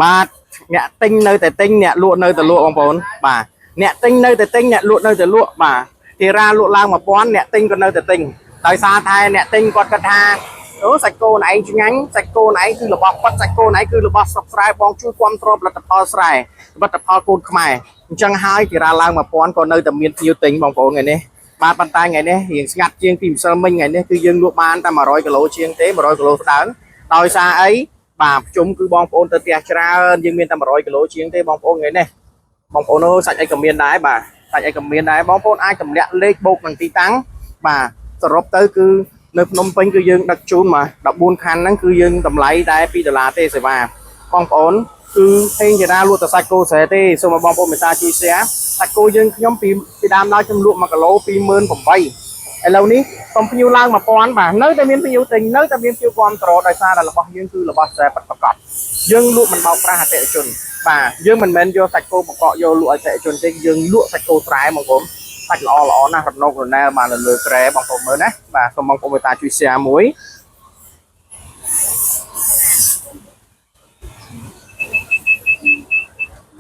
បាទអ្នកទិញនៅតែទិញអ្នកលក់នៅតែលក់បងប្អូនបាទអ្នកទិញនៅតែទិញអ្នកលក់នៅតែលក់បាទធីរ៉ាលក់ឡើង1000អ្នកទិញក៏នៅតែទិញដោយសារតែអ្នកទិញគាត់គិតថាអូសាច់គោណឯងឆ្ងាញ់សាច់គោណឯងគឺរបស់ប៉ិតសាច់គោណឯងគឺរបស់ស្រុកស្រែបងជួយគ្រប់គ្រងផលិតផលស្រែផលិតផលកូនខ្មែរអញ្ចឹងហើយធីរ៉ាឡើង1000ក៏នៅតែមានភ្ញៀវទិញបងប្អូនថ្ងៃនេះបាទប៉ុន្តែថ្ងៃនេះរៀងស្ងាត់ជាងពីម្សិលមិញថ្ងៃនេះគឺយើងលក់បានតែ100គីឡូជាងទេ100គីឡូស្ដើងដោយសារអី បាទភ្ជុំគឺបងប្អូនទៅផ្ទះច្រើនយើងមានតែ100គីឡូជាងទេបងប្អូនថ្ងៃនេះបងប្អូនអើយសាច់អីក៏មានដែរបាទសាច់អីក៏មានដែរបងប្អូនអាចទម្លាក់លេខបូកនឹងទីតាំងបាទសរុបទៅគឺនៅភ្នំពេញគឺយើងដឹកជូនមក14ខណ្ឌហ្នឹងគឺយើងតម្លៃតែ2ដុល្លារទេសេវាបងប្អូនគឺហេងចរាលក់តែសាច់គោស្រែទេសូមឲ្យបងប្អូនមេត្តាជួយ share សាច់គោយើងខ្ញុំពីពីដើមដល់ខ្ញុំលក់1គីឡូ28,000ឥឡូវនេះសូមភ្ញៀវឡើង1000បាទនៅតែមានភ្ញៀវទិញនៅតែមានភ្ញៀវគ្រប់គ្រងដោយសារតែរបស់យើងគឺរបស់ស្រែពិតប្រាកដយើងលក់មិនបោកប្រាស់អតិថិជនបាទយើងមិនមែនយកសាច់គោបង្កកយកលក់ឲ្យអតិថិជនទេយើងលក់សាច់គោស្រែបងប្អូនសាច់ល្អល្អណាស់រណុករណែលបាទនៅលើក្រែបងប្អូនមើលណាបាទសូមបងប្អូនមេត្តាជួយ share មួយ។